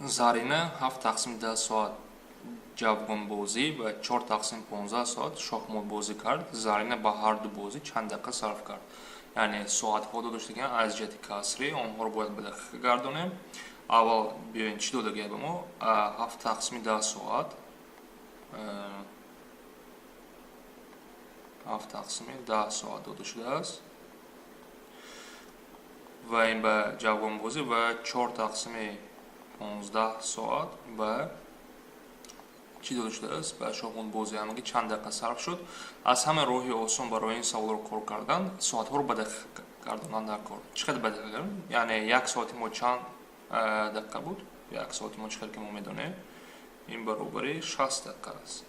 Зарина 7 тақсими 10 соат ҷавгонбозӣ ва 4 тақсими 15 соат шоҳмотбозӣ кард. Зарина ба ҳар ду бозӣ чанд дақиқа сарф кард? Яъне соатҳо дода шудагианд аз ҷиҳати касрӣ, онҳоро бояд ба дақиқа гардонем. Аввал биёем, чӣ додагиад ба мо? 7 тақсими 10 соат, 7 тақсими 10 соат дода шудааст ва ин ба ҷавгонбозӣ ва 4 тақсими 15 соат ба чӣ дода шудааст? Ба шоҳмотбозӣ. Ҳамагӣ чанд дақиқа сарф шуд? Аз ҳама роҳи осон барои ин саволро кор кардан, соатҳоро ба дақиқа гардондан дар кор. Чӣ қадр ба дақиқа гардон? Яъне як соати мо чанд дақиқа буд? Як соати мо, чӣ қадр ки мо медонем, ин баробари 60 дақиқа аст,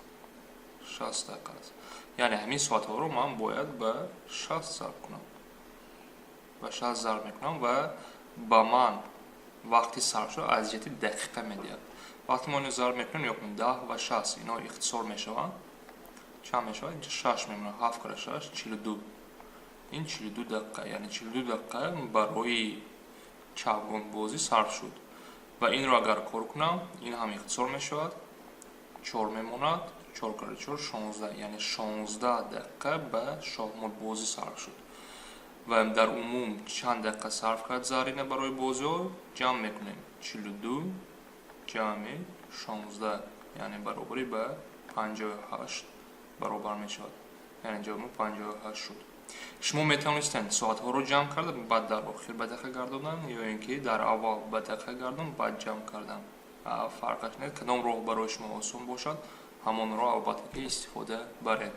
60 дақиқа аст. Яъне ҳамин соатҳоро ман бояд ба 60 зарб кунам. Ба 60 зарб мекунам ва ба ман вақти сарф шуда аз ҷиҳати дақиқа медиҳад. Вақте мо ино зарб мекунем, нигоҳ кунем, 10 ва 60 ино ихтисор мешаванд. Чанд мешавад? Инҷа шаш мемонад. Ҳафт кара шаш, 42. Ин 42 дақиқа, яъне 42 дақиқа барои чавгонбозӣ сарф шуд. Ва инро агар кор кунам, ин ҳам ихтисор мешавад, чор мемонад. Чор кара чор, 16, яъне 16 дақиқа ба шоҳмотбозӣ сарф шуд. Ва дар умум чанд дақиқа сарф кард Зарина барои бозиҳо? Ҷамъ мекунем: 42 ҷамъи 16, яъне баробари ба 58 баробар мешавад. Яъне ҷавоби мо 58 шуд. Шумо метавонистед соатҳоро ҷамъ карда, баъд дар охир ба дақиқа гардондан ё ин ки дар аввал ба дақиқа гардон, баъд ҷамъ кардан. Фарқаш нест. Кадом роҳ барои шумо осон бошад, ҳамонро албатта ки истифода баред.